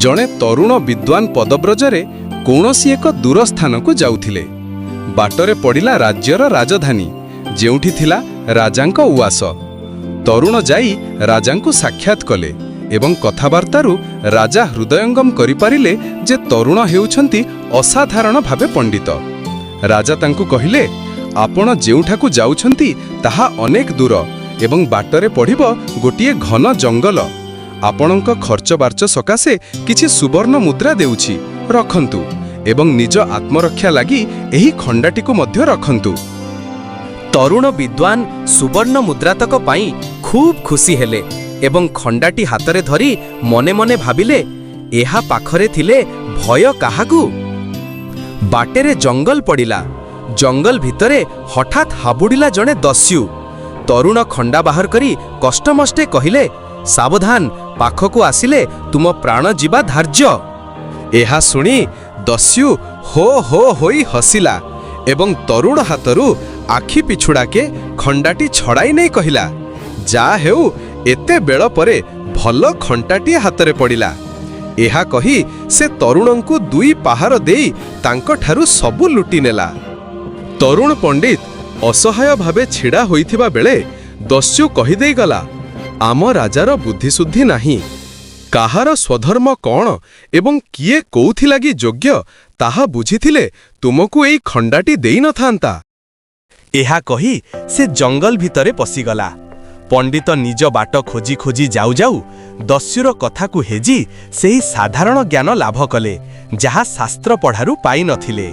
ଜଣେ ତରୁଣ ବିଦ୍ୱାନ ପଦବ୍ରଜରେ କୌଣସି ଏକ ଦୂର ସ୍ଥାନକୁ ଯାଉଥିଲେ। ବାଟରେ ପଡ଼ିଲା ରାଜ୍ୟର ରାଜଧାନୀ, ଯେଉଁଠି ଥିଲା ରାଜାଙ୍କ ଉଆସ। ତରୁଣ ଯାଇ ରାଜାଙ୍କୁ ସାକ୍ଷାତ କଲେ ଏବଂ କଥାବାର୍ତ୍ତାରୁ ରାଜା ହୃଦୟଙ୍ଗମ କରିପାରିଲେ ଯେ ତରୁଣ ହେଉଛନ୍ତି ଅସାଧାରଣ ଭାବେ ପଣ୍ଡିତ। ରାଜା ତାଙ୍କୁ କହିଲେ, ଆପଣ ଯେଉଁଠାକୁ ଯାଉଛନ୍ତି ତାହା ଅନେକ ଦୂର ଏବଂ ବାଟରେ ପଡ଼ିବ ଗୋଟିଏ ଘନ ଜଙ୍ଗଲ। ଆପଣଙ୍କ ଖର୍ଚ୍ଚ ବାର୍ଚ୍ଚ ସକାଶେ କିଛି ସୁବର୍ଣ୍ଣ ମୁଦ୍ରା ଦେଉଛି, ରଖନ୍ତୁ ଏବଂ ନିଜ ଆତ୍ମରକ୍ଷା ଲାଗି ଏହି ଖଣ୍ଡାଟିକୁ ମଧ୍ୟ ରଖନ୍ତୁ। ତରୁଣ ବିଦ୍ୱାନ ସୁବର୍ଣ୍ଣ ମୁଦ୍ରାତକ ପାଇଁ ଖୁବ୍ ଖୁସି ହେଲେ ଏବଂ ଖଣ୍ଡାଟି ହାତରେ ଧରି ମନେ ମନେ ଭାବିଲେ, ଏହା ପାଖରେ ଥିଲେ ଭୟ କାହାକୁ? ବାଟରେ ଜଙ୍ଗଲ ପଡ଼ିଲା। ଜଙ୍ଗଲ ଭିତରେ ହଠାତ୍ ହାବୁଡ଼ିଲା ଜଣେ ଦସ୍ୟୁ। ତରୁଣ ଖଣ୍ଡା ବାହାର କରି କଷ୍ଟମଷ୍ଟେ କହିଲେ, ସାବଧାନ, ପାଖକୁ ଆସିଲେ ତୁମ ପ୍ରାଣ ଯିବା ଧାର୍ଯ୍ୟ। ଏହା ଶୁଣି ଦସ୍ୟୁ ହୋ ହୋ ହୋଇ ହସିଲା ଏବଂ ତରୁଣ ହାତରୁ ଆଖି ପିଛୁଡ଼ାକେ ଖଣ୍ଡାଟି ଛଡ଼ାଇ ନେଇ କହିଲା, ଯା ହେଉ, ଏତେ ବେଳ ପରେ ଭଲ ଖଣ୍ଟାଟିଏ ହାତରେ ପଡ଼ିଲା। ଏହା କହି ସେ ତରୁଣଙ୍କୁ ଦୁଇ ପାହାର ଦେଇ ତାଙ୍କଠାରୁ ସବୁ ଲୁଟି ନେଲା। ତରୁଣ ପଣ୍ଡିତ ଅସହାୟ ଭାବେ ଛିଡ଼ା ହୋଇଥିବା ବେଳେ ଦସ୍ୟୁ କହିଦେଇଗଲା, ଆମ ରାଜାର ବୁଦ୍ଧିଶୁଦ୍ଧି ନାହିଁ। କାହାର ସ୍ୱଧର୍ମ କ'ଣ ଏବଂ କିଏ କୋଉଥିଲାଗି ଯୋଗ୍ୟ ତାହା ବୁଝିଥିଲେ ତୁମକୁ ଏଇ ଖଣ୍ଡାଟି ଦେଇନଥାନ୍ତା। ଏହା କହି ସେ ଜଙ୍ଗଲ ଭିତରେ ପଶିଗଲା। ପଣ୍ଡିତ ନିଜ ବାଟ ଖୋଜି ଖୋଜି ଯାଉ ଯାଉ ଦସ୍ୟୁର କଥାକୁ ହେଜି ସେହି ସାଧାରଣ ଜ୍ଞାନ ଲାଭ କଲେ, ଯାହା ଶାସ୍ତ୍ର ପଢ଼ାରୁ ପାଇନଥିଲେ।